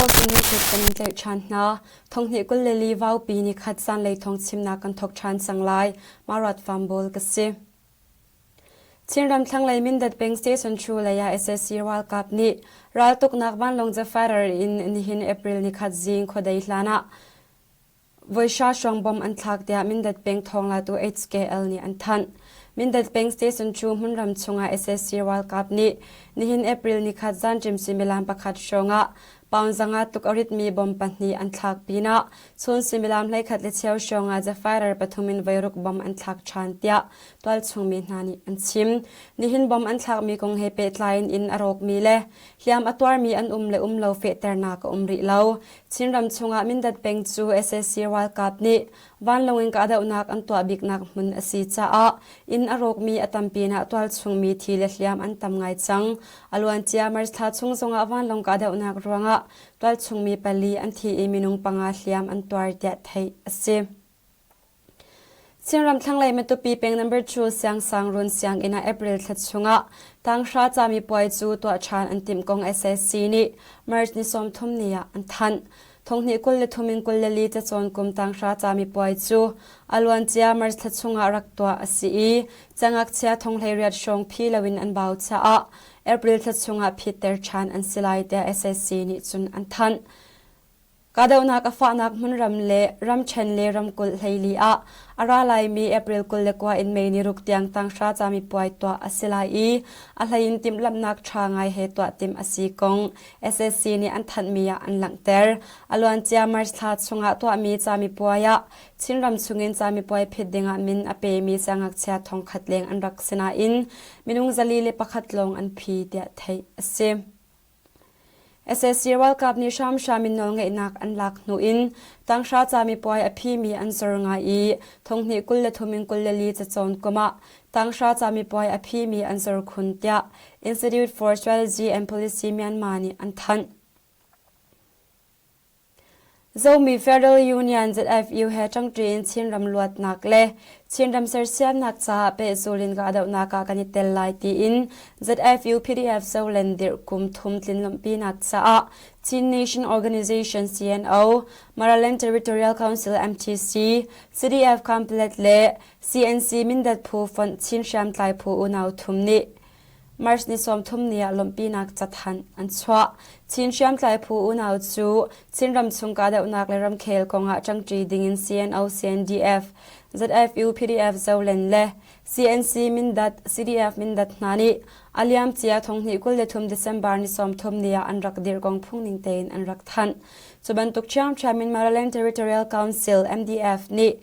Post in Newsnet kan in tlaih ṭhan hna. Thonghnih 24 vaupi nikhat zanlei thawng chimnak kan thawk ṭhan cang lai. Marat Fambawl ka si. Chinram thlanglei Mindat peng station Chu lei ah sac ralkap nih raltuknak vanlawng Zephyr in nihin April nikhat zing khuadei hlan ah Voihra hrawng bom an thlak tiah Mindat peng thawnglatu HKL nih an thanh. Mindat peng station cu hmunram chungah sac ralkap nih nihin April nikhat zanṭim suimilam pakhat hrawngah pound zanga tluk a ritmi bom pahnih an thlak pinah chun suimilam 11 le cheu hrawngah Zephyr pathum in voiruk bom an thlak ṭhan tiah tualchung mi hna nih an chim. Nihin bom an thlakmi kong he pehtlai in inn a rawkmi le hliam a tuarmi an um le um lo fehternak a um rih lo. Chinram chungah Mindat peng cu sac ralkap nih vanlawng in kahdohnak an tuah biknak hmun a si caah inn a rawkmi a tam pinah tualchungmi thi le hliam an tam ngai cang. A luancia March thla chung zongah vanlawng kahdohnak ruangah tualchungmi pali an thi i minung panga hliam an tuar tiah theih a si. Chinram thlanglei Matupi peng number 2 Siangsangrun sianginn ah April thla chungah tanghra camipuai cu tuah ṭhan an timh kong SAC nih March ni 30 ni ah an thanh. Thonghnih 23 in 24 cacawn kum tanghra camipuai cu a luancia March thla chungah rak tuah a si i cangakchia thonghleiriat hrawng phi loin an bau caah April thla chungah phitter ṭhan an si lai tiah SAC nih cun an thanh. Kahdohnak a fahnak hmunram le ramṭhen le ramkulh 14 ah a ra laimi April 29 in May ni ruk tiang tanghra camipuai tuah a si lai i a hlei in timhlamhnak ṭha ngai he tuah timh a si kong SSC nih an thanhmi ah an langhter. A luancia March thla chungah tuahmi camipuai ah Chinram chungin camipuai phit dingah min a pemi siangngakchia thongkhat leng an rak si nain minung 401 lawng an phi tiah theih a si. Sac ralkap nih hramhram in nawlngeihnak an lak hnu in tanghra camipuai a phimi an zor ngai i thonghnih 23 in 24 cacawn kum ah tanghra camipuai a phimi an zor khun tiah Institute for Strategy and Policy Myanmar nih an thanh. Zomi Federal Union ZFU he ṭangṭi in Chinram luatnak le Chinram sersiamnak caah pehzul in kahdohnak ah kan i tel lai tiin ZFU PDF Zoland dirh kum thum tlin lawmhpinak caah Chin Nation Organization CNO, Maraland Territorial Council MTC, CDF Complet le CNC Mindat phu fonh Chin hriamtlai phu unau thum nih March ni 30 ni ah lawmhpinak cathanh an chuah. Chin hriamtlai phu unau cu Chinram chung kahdohnak le ramkhel kongah ṭangṭi dingin CNO, CNDF, ZFU, PDF Zoland le CNC Mindat, CDF Mindat hna nih a liamcia thonghnih 23 December ni 30 ni ah an rak dirh kong phungning tein an rak thanh. Cu bantuk ṭhiamṭhiam in Maraland Territorial Council MDF nih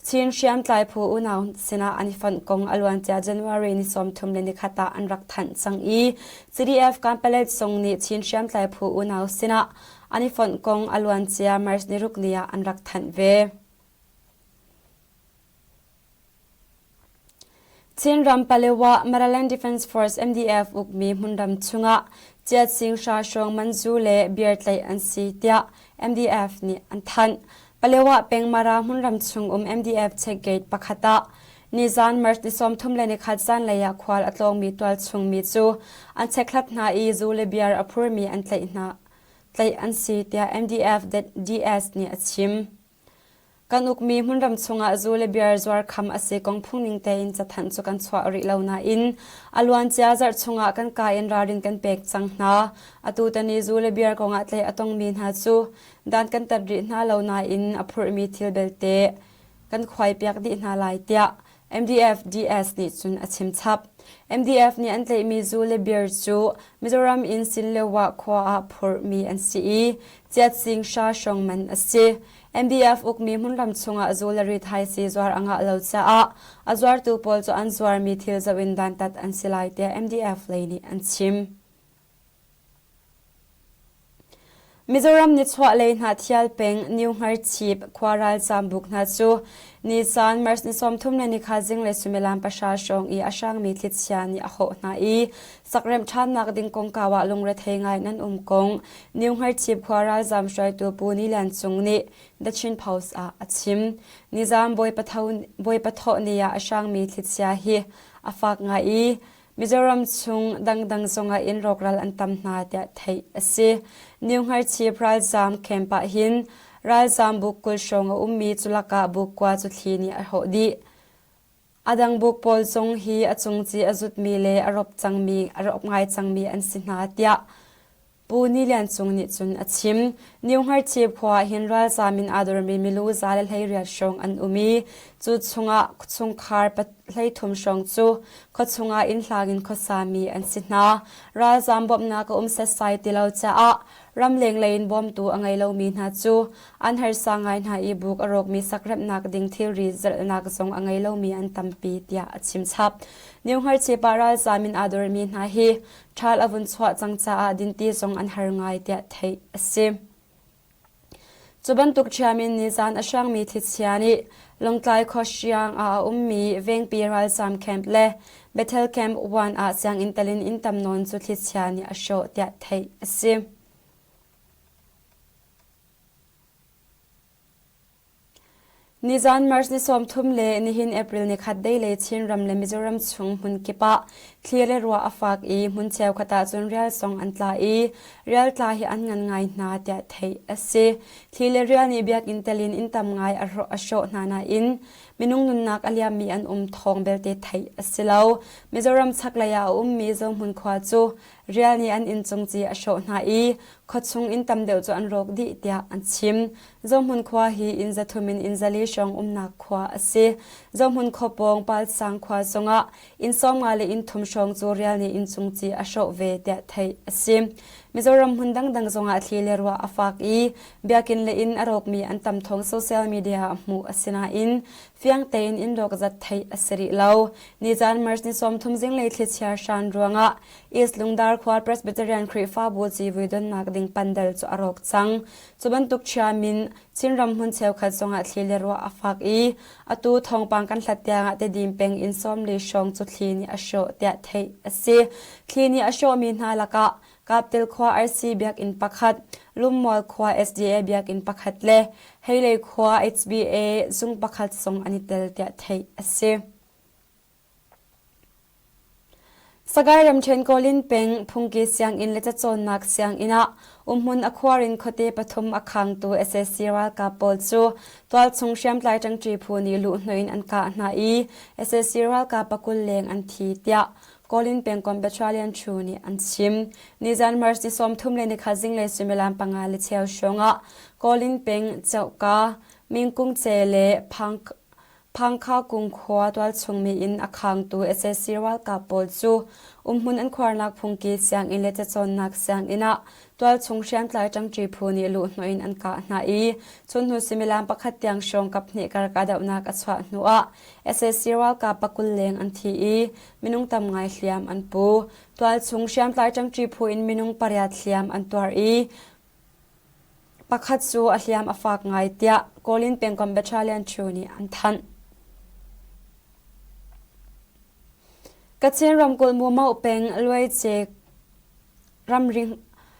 Chin hriamtlai phu unau sinah an i fonh kong a luancia January ni 30 le nikhat ah an rak thanh cang i CDF Kanpalet zong nih Chin hriamtlai phu unau sinah an i fonh kong a luancia March ni ruk ni ah an rak thanh ve. Chinram Palewa Maraland Defence Force MDF ukmi hmunram chungah chiat sing hra hrawng manzu le beer tlaih an si tiah MDF nih an thanh. Palewa peng Mara hmunram chung um MDF check gate pakhat ah nizan March ni 31 zanlei ah khual a tlawngmi tualchung mi cu an chekhlat hna i zu le beer a phurmi an tlaih hna tlaih an si tiah MDF DS nih a chim. Kan ukmi hmunram chungah zu le beer zuar kham a si kong phungning tein cathanh cu kan chuah rih lo nain a luancia zarh chungah kan ka in ralrin kan pek cang hna. Atu tani zu le beer kongah tlaih a tongmi hna cu dan kan tat rih hna lo nain a phurhmi thil belte kan khuaipiak dih hna lai tiah MDF-DS nih cun a chim chap. MDF nih an tlaihmi zu le beer cu Mizoram in Sinlewa khua ah phurhmi an si i Ciatsing hra hrawng man a si. MDF ukmi hmunram chungah zu le rithaisii zuar a ngah lo caah a zuartu pawl cu an zuarmi thil zoh in dantat an si lai tiah MDF lei nih an chim. Mizoram nichuahlei Hnahthial peng New Hngarchip khua ralzaam buk hna cu nisan March ni 34 zinglei suimilam pahra hrawng i a hrangmi thlichia nih a hawh hna i sakremh ṭhannak ding kongkau ah lungrethei ngai in an um kong New Hngarchip khua ralzaam hruaitu Pu Ni Lian Cung nih The Chin Post ah a chim. Nizam Bawipa thawh ni ah a hrangmi thlichia hi a fak ngai i. Mizoram chung dangdang zongah inn rawkral an tam hna tiah theih a si. New Hngarchip ralzaam camp ah hin ralzaam buk 20 hrawng a ummi cu lakah buk kua cu thli nih a hrawh dih. A dang buk pawl zong hi a cungci a zutmi le a rop cangmi a rop ngai cangmi an si hna tiah Pu Ni Lian Cung nih cun a chim. New Hngarchip khua ah hin ralzaam in aa dormi milu 118 hrawng an um i cu chungah chungkhar 33 hrawng cu khuachung ah inn hlang in khuasami an si hna. Ralzaam bawmhnak a um setsai ti lo caah ramleng lei in bawmtu a ngei lomi hna cu an harsa ngai hna i buk a rawkmi sakremhnak ding thilri zalhnak zong a ngei lomi an tampi tiah a chim chap. New Hngarchip ah ralzaam in aa dormi hna hi ṭhal a vun chuah cang caah dinti zong an har ngai tiah theih a si. Cu bantuk ṭhiam in nizan a hrangmi thlichia nih Lawngtlai khuahriang ah a ummi Vengpi ralzaam camp le Bethel Camp 1 ah sianginn telin inn tam nawn cu thlichia nih a hrawh tiah theih a si. Nizan March ni 30 le nihin April ni khat dei le Chinram le Mizoram chung hmun kip ah thli le ruah a fak i hmun cheukhat ah cun rial zong an tla i rial tla hi an ngan ngai hna tiah theih a si. Thli le rial nih biakinn telin inn tam ngai a hrawh hna nain minung nunnak a liammi an um thawng belte theih a si lo. Mizoram chaklei ah a ummi Zohmun khua cu rial nih an inn cung ci a hrawh hna i khuachung inn tam deuh cu an rawk dih tiah an chim. Zohmun khua hi inn 300 in inn 400 hrawng umnak khua a si. Zohmun khua pawng Palsang khua zongah inn 50 le inn thum hrawng cu rial nih inn cung ci a hrawh ve tiah theih a si. Mizoram hmun dangdang zongah thli le ruah a fak i biakinn le inn a rawkmi an tam thawng social media ah hmuh a si nain fiang tein inn rawk zat theih a si rih lo. Nizan March ni 30 zinglei thlichia hran ruangah East Lungdar khua Presbyterian Khrihfabu civui donnak ding pandal cu a rawk cang. Cu bantuk ṭhiam in Chinram hmun cheukhat zongah thli le ruah a fak i atu thawngpang kan hlat tiangah Tedim peng in 40 hrawng cu thli nih a hrawh tiah theih a si. Thli nih a hrawhmi hna lakah Kaptel khua RC biakinn pakhat, Lummual khua SDA biakinn pakhat le Heilei khua HBA zung pakhat zong an i tel tiah theih a si. Sagaing ramṭhen Kawlin peng phungki sianginn le cacawnnak sianginn ah umhmun a khuar in khuate pathum a khangtu sac ralkap pawl cu tualchung hriamtlai ṭangṭi phu nih luhhnawh in an kah hna i sac ralkap pakul leng an thi tiah Kawlin pengkomh Battalion Chu nih an chim. Nizan March ni 31 zinglei suimilam panga le cheu hrawng ah Kawlin peng Chohka, Mingkungce le Phang Phangkha kung khua tualchungmi in a khangtu sac ralkap pawl cu umhmun an khuarnak phungki sianginn le cacawnnak sianginn ah tualchung hriamtlai ṭangṭi phu nih luhhnawh in an kah hna i chunhnu suimilam pakhat tiang hrawng kaphnih kar kahdohnak a chuah hnuah sac ralkap pakul leng an thi i minung tam ngai hliam an pu. Tualchung hriamtlai ṭangṭi phu in minung pariat hliam an tuar i Pakhat cu a hliam a fak ngai tiah Kawlin pengkomh Battalion Chu nih an thanh. Kachin ramkulh Mumoh peng Luaice ramri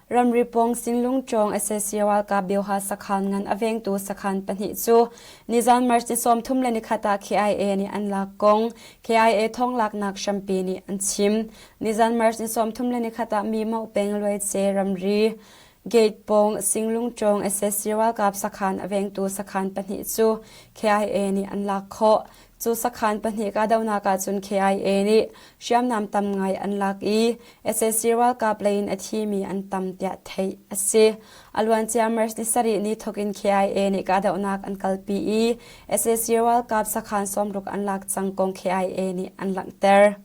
ramri pawng Sinlungṭawng sac ralkap Bioha sakhan ngan a vengtu sakhan pahnih cu nizan March ni 31 ah KIA nih an lak kong KIA thonglaknak hrampi nih an chim. Nizan March ni 31 ah Mimoh peng Luaice ramri Gate pawng Singlungṭawng sac ralkap sakhan a vengtu sakhan pahnih cu KIA nih an lak khawh. Cu sakhan pahnih kahdohnak ahcun KIA nih hriamnam tam ngai an lak i sac ralkap lei in a thimi an tam tiah theih a si. A luancia March ni sarih ni thawk in KIA nih kahdohnak an kalpi i sac ralkap sakhan 60 an lak cang kong KIA nih an langhter.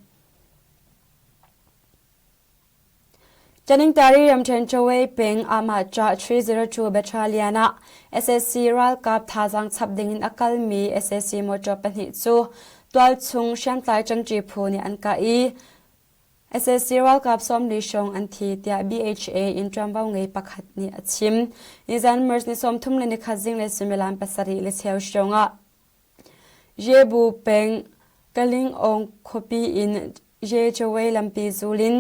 Taningtari ramṭhen Chawei peng Amah-Chah 302 Battalion ah sac ralkap thazaang chap dingin a kalmi sac motor pahnih cu tualchung hriamtlai ṭangṭi phu nih an kah i sac ralkap 40 hrawng an thi tiah BHA in ṭuanvo ngei pakhat nih a chim. Nizan March ni 31 zinglei suimilam pasarih le cheu hrawng ah Yebu peng Kalingawng khuapi in Ye Chawei lampi zul in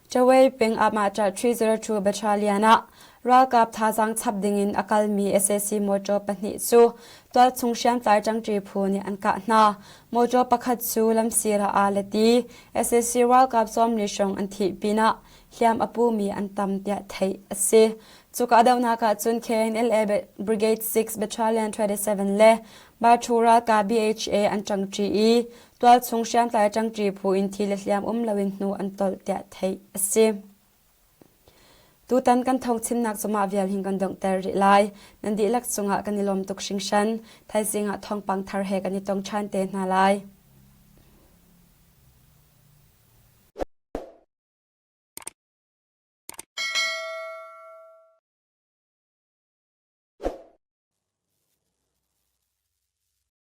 Chawei peng Amahṭah 302 Battalion ah. Ralkap thazaang chap dingin a kalmi sac mawṭaw pahnih cu tualchung hriamtlai ṭangṭi phu nih an kah hna. Mawṭaw pakhat cu lamsir ah aa let i sac ralkap 40 hrawng an thih pinah hliam a pumi an tam tiah theih a si. Cu kahdohnak ah cun KNLA Brigade 6 Battalion 27 le Bathu ralkap BHA an ṭangṭi i tualchung hriamtlai ṭangṭi phu in thi le hliam um loin hnu an tolh tiah theih a si. Tutan kan thawngchimnak cu mah vial hin kan donghter rih lai. Nan dihlak cungah kan i lawm tuk hringhran. Thaizing ah thawngpang thar he kan i tong ṭhan te hna lai.